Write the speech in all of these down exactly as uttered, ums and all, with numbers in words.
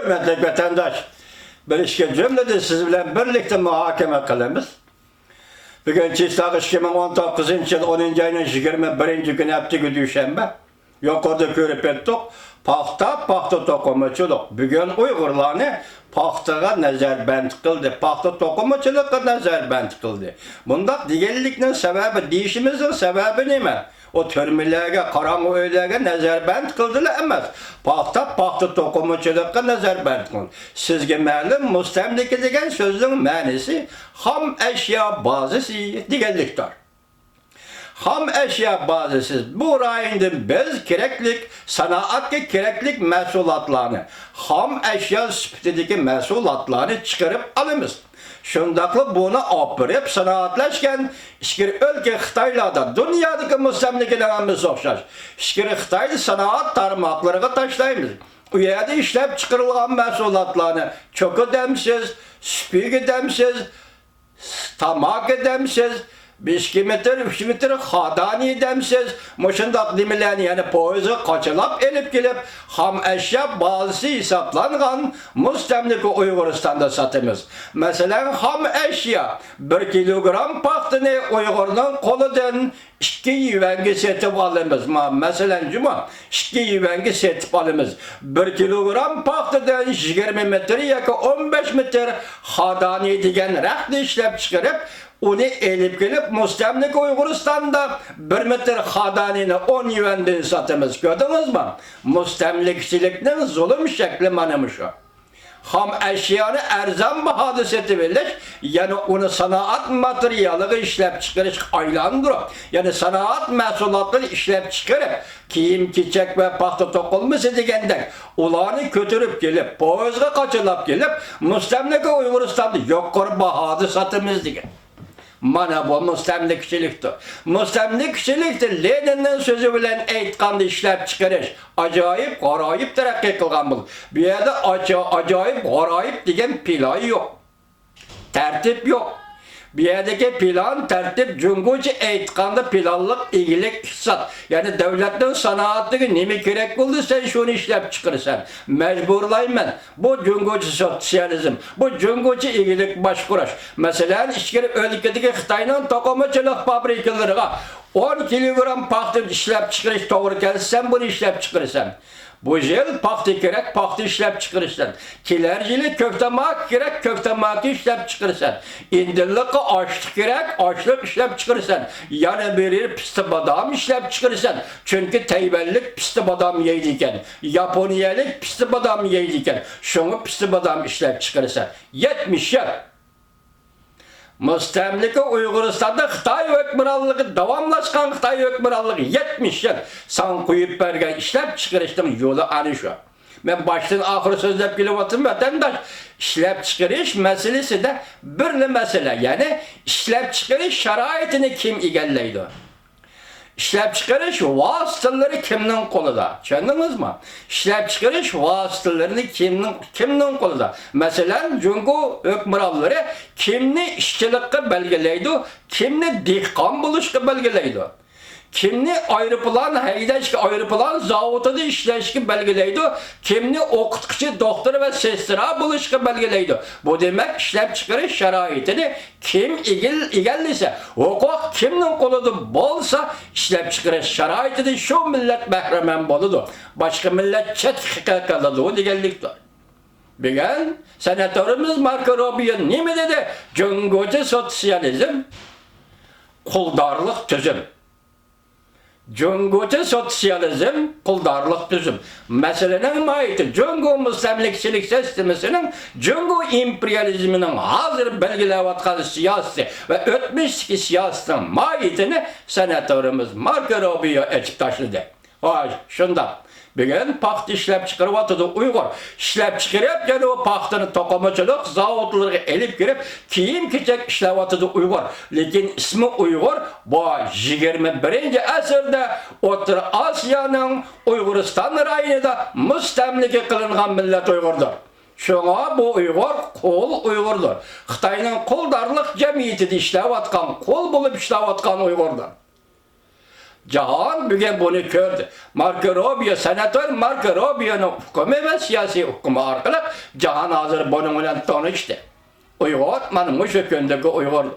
ھۆرمەتلىك ۋەتەنداش، بىر ئىككى جۈملىدە سىز بىلەن بىرلىكتە مۇھاكىمە قىلىمىز. بۈگۈن چىسلاق ئىككى مىڭ ئون توققۇزىنچى يىل ئونىنچى ئاينىڭ يىگىرمە بىرىنچى كۈنى، ھەپتىكى دۈشەنبە. يۇقىرىدا كۆرۈپ ئۆتتۇق. پاختا، پاختا توقۇمىچىلىق بۈگۈن ئۇيغۇرلارنى پاختىغا نەزەربەند قىلدى، پاختا توقۇمىچىلىققا نەزەربەند قىلدى. بۇنداق دېگەنلىكنىڭ سەۋەبى، دېيىشىمىزنىڭ سەۋەبى نېمە؟ ئۇ تۈرمىلەرگە، قاراڭغۇ ئۆيلەرگە نەزەربەند قىلدىلا ئەمەس، پاختا، پاختا توقۇمىچىلىققا نەزەربەند قىلدى. سىزگە مەلۇم، مۇستەملىكە دېگەن سۆزنىڭ مەنىسى خام ئەشيا بازىسى دېگەنلىكتۇر. خام ئەشيا بازىسى بۇ رايوندىن بىز كېرەكلىك، سانائەتكە كېرەكلىك مەھسۇلاتلارنى، خام ئەشيا سۈپىتىدىكى مەھسۇلاتلارنى چىقىرىپ ئالىمىز. شۇنداقلا بۇنى ئاپىرىپ سانائەتلەشكەن ئىچكىرى ئۆلكە خىتايلاردا، دۇنيادىكى مۇستەملىكىلەر ھەممىسى ئوخشاش، ئىچكىرى خىتاي سانائەت تارماقلىرىغا تاشلايمىز. ئۇ يەردە ئىشلەپ چىقىرىلغان مەھسۇلاتلارنى چوكا دەمسىز، سۈپۈگە دەمسىز، تاماكا دەمسىز، ئىككى مېتىر، ئۈچ مېتىر خادانى دەمسىز، مۇشۇنداق نېمىلەرنى يەنە پويىزغا قاچىلاپ ئېلىپ كېلىپ، خام ئەشيا بازىسى ھېسابلانغان مۇستەملىكە ئۇيغۇرىستاندا ساتىمىز. مەسىلەن، خام ئەشيا بىر كىلوگرام پاختىنى ئۇيغۇرنىڭ قولىدىن ئىككى يۈەنگە سېتىپ ئالىمىز. ما-، مەسىلەن، جۇمۇ، ئىككى يۈەنگە سېتىپ ئالىمىز. بىر كىلوگرام پاختىدىن يىگىرمە مېتىر ياكى ئون بەش مېتىر خادانى دېگەن رەختنى ئىشلەپ چىقىرىپ، ئۇنى ئېلىپ كېلىپ، مۇستەملىكە ئۇيغۇرىستاندا بىر مېتىر خادانىنى ئون يۈەندىن ساتىمىز. كۆردىڭىزمۇ؟ مۇستەملىكىچىلىكنىڭ زۇلۇم شەكلى مانا مۇشۇ. خام ئەشيانى ئەرزان باھادا سېتىۋېلىش، يەنى ئۇنى سانائەت ماتېرىيالىغا ئىشلەپچىقىرىشقا ئايلاندۇرۇپ، يەنى سانائەت مەھسۇلاتلىرى ئىشلەپچىقىرىپ، كىيىم-كېچەك ۋە پاختا توقۇلمىسى دېگەندەك، ئۇلارنى كۆتۈرۈپ كېلىپ، پويىزغا قاچىلاپ كېلىپ، مۇستەملىكە ئۇيغۇرىستاندا يۇقىرى باھادا ساتىمىز دېگەن. مانا بۇ مۇستەملىكىچىلىكتۇر. مۇستەملىكىچىلىكتە لېنىننىڭ سۆزى بىلەن ئېيتقاندا، ئىشلەپچىقىرىش ئاجايىپ غارايىپ تەرەققىي قىلغان بولۇپ، بۇ يەردە ئاجا-، ئاجايىپ غارايىپ دېگەن پىلان يوق. تەرتىپ يوق. بۇ يەردىكى پىلان، تەرتىپ جۇڭگوچە ئېيتقاندا پىلانلىق ئىگىلىك ئىقتىساد. يەنى دەۋلەتنىڭ سانائىتىگە نېمە كېرەك بولدى، سەن شۇنى ئىشلەپچىقىرىسەن. مەجبۇرلايمەن. بۇ جۇڭگوچە سوتسىيالىزم، بۇ جۇڭگوچە ئىگىلىك باشقۇرۇش. مەسىلەن، ئىچكىرى ئۆلكىدىكى خىتاينىڭ توقۇمىچىلىق فابرىكىلىرىغا ئون كىلوگرام پاختا ئىشلەپچىقىرىش توغرا كەلسە، سەن بۇنى ئىشلەپچىقىرىسەن. بۇ يىل پاختا كېرەك، پاختا ئىشلەپچىقىرىسەن. كېلەر يىلى كۆك تاماكا كېرەك، كۆك تاماكا ئىشلەپچىقىرىسەن. ئىندىللىققا ئاشلىق كېرەك، ئاشلىق ئىشلەپچىقىرىسەن. يەنە بىر يىل پىستە بادام ئىشلەپچىقىرىسەن. چۈنكى تەيۋەنلىك پىستە بادام يەيدىكەن. ياپونىيەلىك پىستە بادام يەيدىكەن. شۇڭا پىستە بادام ئىشلەپچىقىرىسەن. يەتمىش يىل. مۇستەملىكە ئۇيغۇرىستاندا خىتاي ھۆكۈمرانلىقى، داۋاملاشقان خىتاي ھۆكۈمرانلىقى يەتمىش يىل. ساڭا قويۇپ بەرگەن ئىشلەپچىقىرىشنىڭ يولى ئەنە شۇ. مەن باشتىن ئاخىر سۆزلەپ كېلىۋاتىمەن، ۋەتەنداش. ئىشلەپچىقىرىش مەسىلىسىدە بىرلا مەسىلە، يەنى ئىشلەپچىقىرىش شارائىتىنى كىم ئىگىلەيدۇ؟ ئىشلەپچىقىرىش ۋاسىتىلىرى كىمنىڭ قولىدا؟ چۈشەندىڭىزمۇ؟ ئىشلەپچىقىرىش ۋاسىتىلىرىنى كىمنىڭ، كىمنىڭ قولىدا؟ مەسىلەن، جۇڭگو ھۆكۈمرانلىرى كىمنى ئىشچىلىققا بەلگىلەيدۇ؟ كىمنى دېھقان بولۇشقا بەلگىلەيدۇ؟ كىمنى ئايروپىلان ھەيدەشكە، ئايروپىلان زاۋۇتىدا ئىشلەشكە بەلگىلەيدۇ؟ كىمنى ئوقۇتقۇچى، دوختۇر ۋە سېسترا بولۇشقا بەلگىلەيدۇ؟ بۇ دېمەك، ئىشلەپچىقىرىش شارائىتىنى كىم ئىگىل-، ئىگىلىسە، ھوقۇق كىمنىڭ قولىدا بولسا، ئىشلەپچىقىرىش شارائىتىدىن شۇ مىللەت بەھرىمەن بولىدۇ. باشقا مىللەت چەتكە قېلىدۇ دېگەنلىكتۇر. بۈگۈن سېناتورىمىز ماركو روبىيو نېمە دېدى؟ جۇڭگوچە سوتسىيالىزم قۇلدارلىق تۈزۈم. جۇڭگوچە سوتسىيالىزم قۇلدارلىق تۈزۈم. مەسىلىنىڭ ماھىيىتى، جۇڭگو مۇستەملىكىچىلىك سىستېمىسىنىڭ، جۇڭگو ئىمپېرىيالىزمىنىڭ ھازىر بەلگىلەۋاتقان سىياسىتى ۋە ئۆتمۈشتىكى سىياسىتىنىڭ ماھىيىتىنى سېناتورىمىز ماركو روبىيو ئېچىپ تاشلىدى. ھاي، شۇنداق. بۈگۈن پاختا ئىشلەپچىقىرىۋاتىدۇ ئۇيغۇر. ئىشلەپچىقىرىپ، يەنە ئۇ پاختىنى توقۇمىچىلىق زاۋۇتلىرىغا ئېلىپ كىرىپ، كىيىم-كېچەك ئىشلەۋاتىدۇ ئۇيغۇر. لېكىن ئىسمى ئۇيغۇر، بۇ يىگىرمە بىرىنچى ئەسىردە ئوتتۇرا ئاسىيانىڭ ئۇيغۇرىستان رايونىدا مۇستەملىكە قىلىنغان مىللەت ئۇيغۇردۇر. شۇڭا بۇ ئۇيغۇر قۇل ئۇيغۇردۇر. خىتاينىڭ قۇلدارلىق جەمئىيىتىدە ئىشلەۋاتقان، قۇل بولۇپ ئىشلەۋاتقان ئۇيغۇردۇر. جاھان بۈگۈن بۇنى كۆردى. ماركو روبىيو، سېناتور ماركو روبىيونىڭ ئۇقۇمى ۋە سىياسىي ئۇقۇمى ئارقىلىق جاھان ھازىر بۇنىڭ بىلەن تونۇشتى. ئۇيغۇر مانا مۇشۇ كۈندىكى ئۇيغۇر.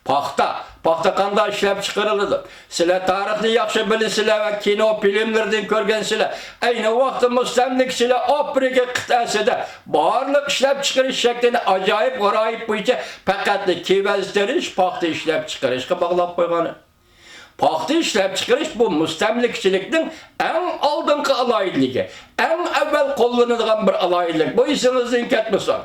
پاختا، پاختا قانداق ئىشلەپ چىقىرىلىدۇ؟ سىلەر تارىخنى ياخشى بىلىسىلەر ۋە كىنو، فىلىملىرىدىن كۆرگەنسىلەر. ئەينى ۋاقىتتا مۇستەملىكىچىلەر ئافرىقا قىتئەسىدە بارلىق ئىشلەپ چىقىرىش شەكلىنى ئاجايىپ غارايىپ بويىچە پەقەتلا كېۋەز تېرىش، پاختا ئىشلەپ چىقىرىشقا باغلاپ قويغان. پاختا ئىشلەپچىقىرىش بۇ مۇستەملىكىچىلىكنىڭ ئەڭ ئالدىنقى ئالاھىدىلىكى، ئەڭ ئەۋۋەل قوللىنىدىغان بىر ئالاھىدىلىك. بۇ ئېسىڭىزدىن كەتمىسۇن.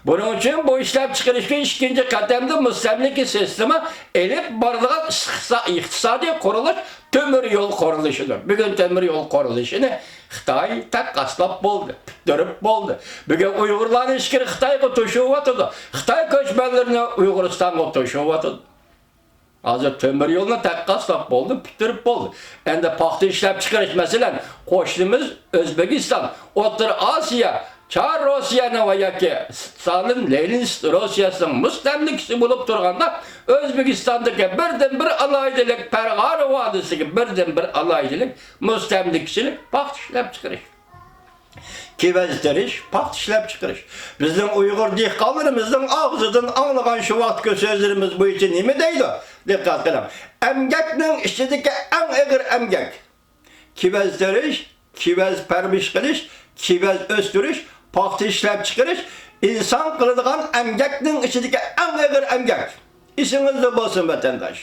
بۇنىڭ ئۈچۈن بۇ ئىشلەپچىقىرىشقا ئىككىنچى قەدەمدە مۇستەملىكە سىستېما ئېلىپ بارىدىغان ئىقتىسا-، ئىقتىسادىي قۇرۇلۇش تۆمۈر يول قۇرۇلۇشىدۇر. بۈگۈن تۆمۈر يول قۇرۇلۇشىنى خىتاي تەققاسلاپ بولدى، پۈتتۈرۈپ بولدى. بۈگۈن ئۇيغۇرلارنى ئىچكىرى خىتايغا توشۇۋاتىدۇ. خىتاي كۆچمەنلىرىنى ئۇيغۇرىستانغا توشۇۋاتىدۇ. ھازىر تۆمۈر يولنى تەققاسلاپ بولدى، پۈتتۈرۈپ بولدى. ئەمدى پاختا ئىشلەپچىقىرىش، مەسىلەن، قوشنىمىز ئۆزبېكىستان، ئوتتۇرا ئاسىيا، چار روسىيەنىڭ ۋە ياكى ستالىن، لېنىنست روسىيەسىنىڭ مۇستەملىكىسى بولۇپ تۇرغاندا، ئۆزبېكىستاندىكى بىردىنبىر ئالاھىدىلىك، پەرغانە ۋادىسىدىكى بىردىنبىر ئالاھىدىلىك مۇستەملىكىچىلىك، پاختا ئىشلەپچىقىرىش. كېۋەز تېرىش، پاختا ئىشلەپچىقىرىش. بىزنىڭ ئۇيغۇر دېھقانلىرىمىزنىڭ ئاغزىدىن ئاڭلىغان شۇ ۋاقىتقى سۆزلىرىمىز بويىچە نېمە دەيدۇ؟ دىققەت قىلىڭ. ئەمگەكنىڭ ئىچىدىكى ئەڭ ئېغىر ئەمگەك. كېۋەز تېرىش، كېۋەز پەرۋىش قىلىش، كېۋەز ئۆستۈرۈش، پاختا ئىشلەپچىقىرىش ئىنسان قىلىدىغان ئەمگەكنىڭ ئىچىدىكى ئەڭ ئېغىر ئەمگەك. ئېسىڭىزدە بولسۇن، ۋەتەنداش.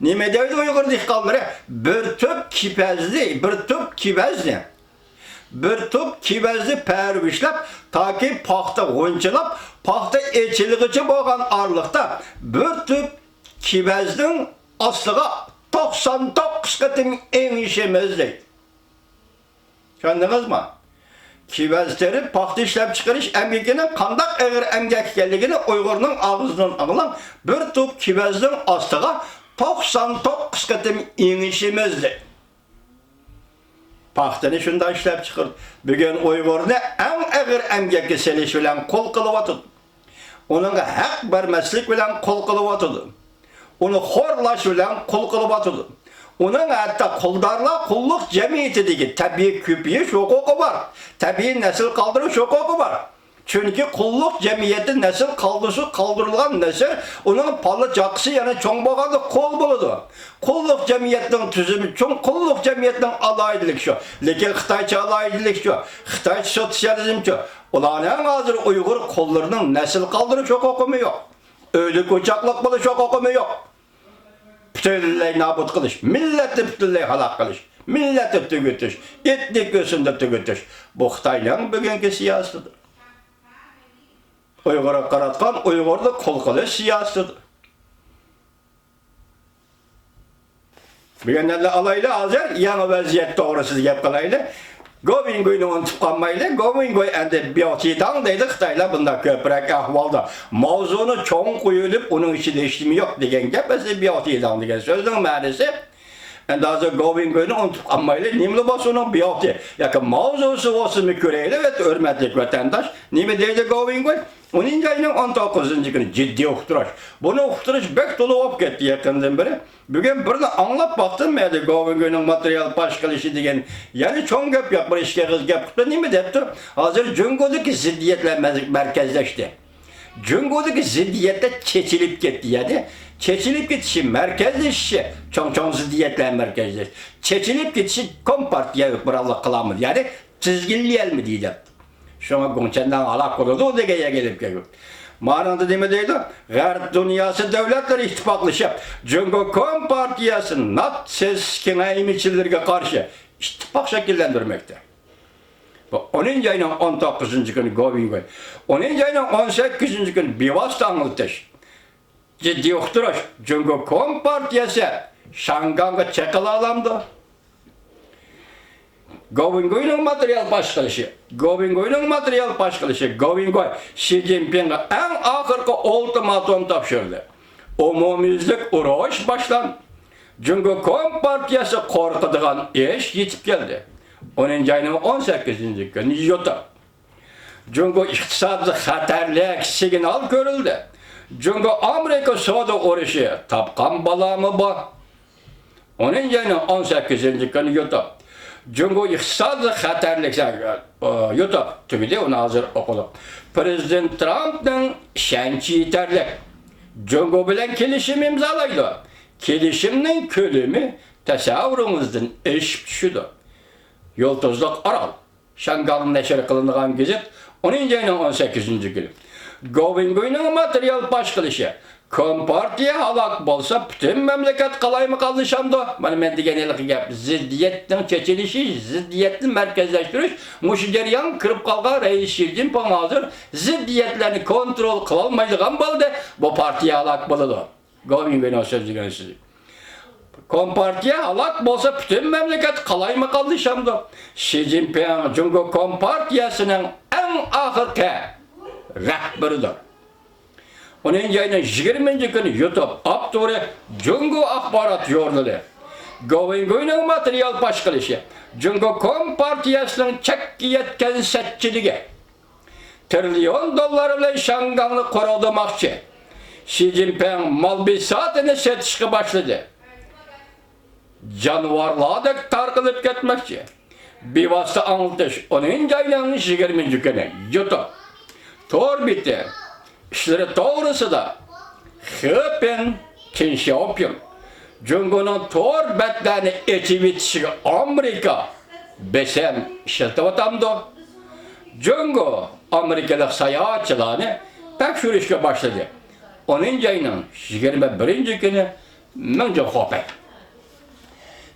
نېمە دەيدۇ ئۇيغۇر دېھقانلىرى؟ بىر تۈپ كېپەزنى، بىر تۈپ كېۋەزنى، بىر تۈپ كېۋەزنى پەرۋىشلەپ، تاكى پاختا غۇنچىلاپ، پاختا ئېچىلغۇچە بولغان ئارىلىقتا بىر تۈپ كېۋەزنىڭ ئاستىغا توقسان توققۇز قېتىم ئېڭىشىمىز دەيدۇ. چۈشەندىڭىزمۇ؟ كېۋەز تېرىپ، پاختا ئىشلەپچىقىرىش ئەمگىكىنىڭ قانداق ئېغىر ئەمگەك ئىكەنلىكىنى ئۇيغۇرنىڭ ئاغزىدىن ئاڭلاڭ، بىر تۈپ كېۋەزنىڭ ئاستىغا توقسان توققۇز قېتىم ئېڭىشىمىز دەيدۇ. پاختىنى شۇنداق ئىشلەپچىقىرىدۇ. بۈگۈن ئۇيغۇرنى ئەڭ ئېغىر ئەمگەككە سېلىش بىلەن قۇل قىلىۋاتىدۇ. ئۇنىڭغا ھەق بەرمەسلىك بىلەن قۇل قىلىۋاتىدۇ. ئۇنى خورلاش بىلەن قۇل قىلىۋاتىدۇ. ئۇنىڭ ھەتتا قۇلدارلار، قۇللۇق جەمئىيىتىدىكى تەبىئىي كۆپىيىش ھوقۇقى بار، تەبىئىي نەسىل قالدۇرۇش ھوقۇقى بار. چۈنكى قۇللۇق جەمئىيەتتە نەسىل قالدۇرسا، قالدۇرۇلغان نەسىل، ئۇنىڭ بالا چاقىسى يەنە چوڭ بولغاندا قۇل بولىدۇ. قۇللۇق جەمئىيەتنىڭ تۈزۈمى چوڭ، قۇللۇق جەمئىيەتنىڭ ئالاھىدىلىكى شۇ. لېكىن خىتايچە ئالاھىدىلىك شۇ. خىتايچە سوتسىيالىزم شۇ. ئۇلارنىڭ ھازىر ئۇيغۇر قۇللىرىنىڭ نەسىل قالدۇرۇش ھوقۇقىمۇ يوق. ئۆلۈك ئوچاقلىق بولۇش ھوقۇقىمۇ يوق. پۈتۈنلەي نابۇت قىلىش، مىللەتنى پۈتۈنلەي ھالاك قىلىش، مىللەتنى تۈگىتىش، ئېتنىك ئۆسۈمنى تۈگىتىش، بۇ خىتاينىڭ بۈگۈنكى سىياسىتىدۇر. ئۇيغۇرغا قاراتقان ئۇيغۇرنى قۇل قىلىش سىياسىتىدۇر. بۈگۈن ئەمدى ئالايلى، ھازىر يېڭى ۋەزىيەت توغرىسىدا گەپ قىلايلى. گوۋىنگوينى ئۇنتۇپ قالمايلى. گوۋىنگوي ئەمدى بياۋتىداڭ دەيدۇ خىتايلار بۇنداق كۆپرەك ئەھۋالدا. ماۋزۇنى چوڭ قويۇلۇپ، ئۇنىڭ ئىچىدە ھېچنېمە يوق دېگەن گەپ. ئەسلى بياۋتىداڭ دېگەن سۆزنىڭ مەنىسى. ئەمدى ھازىر گوۋىنگوينى ئۇنتۇپ قالمايلى. نېمىلا بولسا ئۇنىڭ بياۋتى ياكى ماۋزۇسى بولسىمۇ كۆرەيلى، ھۆرمەتلىك ۋەتەنداش. نېمە دەيدۇ گوۋىنگوي؟ ئونىنچى ئاينىڭ ئون توققۇزىنچى كۈنى جىددىي ئۇقتۇرۇش. بۇنى ئۇقتۇرۇش بەك تولا بولۇپ كەتتى يېقىندىن بېرى. بۈگۈن بىرنى ئاڭلاپ باقتىم، مەيلى، گوۋىنگوينىڭ ماتېرىيال پاش قىلىشى دېگەن يەنە چوڭ گەپ يوق، بىر ئىككى ئېغىز گەپ قىپتۇ، نېمە دەپتۇ؟ ھازىر جۇڭگودىكى زىددىيەتلەر مەز-، مەركەزلەشتى. جۇڭگودىكى زىددىيەتلەر چېچىلىپ كەتتى، يەنى چېچىلىپ كېتىشى، مەركەزلىشىشى، چوڭ-چوڭ زىددىيەتلەر مەركەزلەشتى. چېچىلىپ كېتىشى، كومپارتىيە ھۆكۈمرانلىق قىلالمىدى، يەنى تىزگىنلىيەلمىدى دەپتۇ. شۇڭا گۇڭچەنداڭ ھالاك بولىدۇ دېگەن يەرگە ئېلىپ كەلگۈ. مانىڭدا نېمە دەيدۇ؟ غەرب دۇنياسى دۆلەتلىرى ئىتتىپاقلىشىپ، جۇڭگو كومپارتىيەسى ناتسىست كېڭەيمىچىلىرىگە قارشى ئىتتىپاق شەكىللەندۈرمەكتە. بۇ ئونىنچى ئاينىڭ ئون توققۇزىنچى كۈنى گوۋىنگوي، ئونىنچى ئاينىڭ ئون سەككىزىنچى كۈنى بىۋاسىتە ئاڭلىتىش. جىددىي ئۇقتۇرۇش، جۇڭگو كومپارتىيەسى شياڭگاڭغا چېقىلالامدۇ؟ گوۋىنگوينىڭ ماتېرىيال پاش قىلىشى. گوۋىنگوينىڭ ماتېرىيال پاش قىلىشى. گوۋىنگوي شى جىنپىڭغا ئەڭ ئاخىرقى ئۇلتىماتوم تاپشۇردى. ئومۇميۈزلۈك ئۇرۇش باشلاندى. جۇڭگو كومپارتىيەسى قورقىدىغان ئىش يېتىپ كەلدى. ئونىنچى ئاينىڭ ئون سەككىزىنچى كۈنى يوتا. جۇڭگو ئىقتىسادىدا خەتەرلىك سىگنال كۆرۈلدى. جۇڭگو ئامېرىكا سودا ئۇرۇشى تاپقان بالامۇ بار. ئونىنچى ئاينىڭ ئون سەككىزىنچى كۈنى يۇتۇپ، جۇڭگو ئىقتىسادىي خەتەرلىك، ئۇ، يۇتۇپ تۈگىدى، ئۇنى ھازىر ئوقۇدۇق. پرېزىدېنت ترامپنىڭ ئىشەنچى يېتەرلىك. جۇڭگو بىلەن كېلىشىم ئىمزالايدۇ. كېلىشىمنىڭ كۆلىمى تەسەۋۋۇرىڭىزدىن ئېشىپ چۈشىدۇ. يۇلتۇزلۇق ئارال. شياڭگاڭ نەشر قىلىنغان گېزىت ئونىنچى ئاينىڭ ئون سەككىزىنچى كۈنى. گوۋېنگۇينىڭ ماتېرىيال پاش قىلىشى، كومپارتىيە ھالاك بولسا، پۈتۈن مەملىكەت قالايمىقانلىشامدۇ؟ مانا مەن دېگەن ھېلىقى گەپ، زىددىيەتنىڭ چېچىلىشى، زىددىيەتنى مەركەزلەشتۈرۈش، مۇشۇ جەريانغا كىرىپ قالغان رەئىس شى جىنپىڭ ھازىر زىددىيەتلەرنى كونترول قىلالمايدىغان بولدى، بۇ پارتىيە ھالاك بولىدۇ. گوۋېنگۇينىڭ سۆزلىگەن سۆزى. كومپارتىيە ھالاك بولسا، پۈتۈن مەملىكەت قالايمىقانلىشامدۇ؟ شى جىنپىڭ جۇڭگو كومپارتىيەسىنىڭ ئەڭ ئاخىرقى رەھبىرىدۇر. ئونىنچى ئاينىڭ يىگىرمىنچى كۈنى يۇتۇب ئاپتورى جۇڭگو ئاخبارات ژۇرنىلى. گوۋېنگۇينىڭ ماتېرىيال پاش قىلىشى، جۇڭگو كومپارتىيەسىنىڭ چەككە يەتكەن سەتچىلىكى. تىرىليون دوللار بىلەن شياڭگاڭنى قورالدىماقچى. شى جىنپىڭ مال بىساتىنى سېتىشقا باشلىدى. جانىۋارلاردەك تارقىلىپ كەتمەكچى. بىۋاسىتە ئاڭلىتىش ئونىنچى ئاينىڭ يىگىرمىنچى كۈنى يۇتۇب تور بېتى ئىشلىرى توغرىسىدا خېپېن تىن شياۋپىڭ جۇڭگونىڭ تور بەتلەرنى ئېچىۋېتىشىگە ئامېرىكا بېسىم ئىشلىتىۋاتامدۇ؟ جۇڭگو ئامېرىكىلىق ساياھەتچىلەرنى تەكشۈرۈشكە باشلىدى. ئونىنچى ئاينىڭ يىگىرمە بىرىنچى كۈنى مىڭ جۇڭخۇا پەي.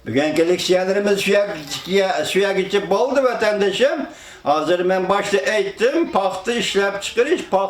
بۈگۈنكى لېكسىيەلىرىمىز شۇ يەرگىچە، شۇ يەرگىچە بولدى، ۋەتەندىشىم. ھازىر مەن باشتا ئېيتتىم، پاختا ئىشلەپچىقىرىش، پاختا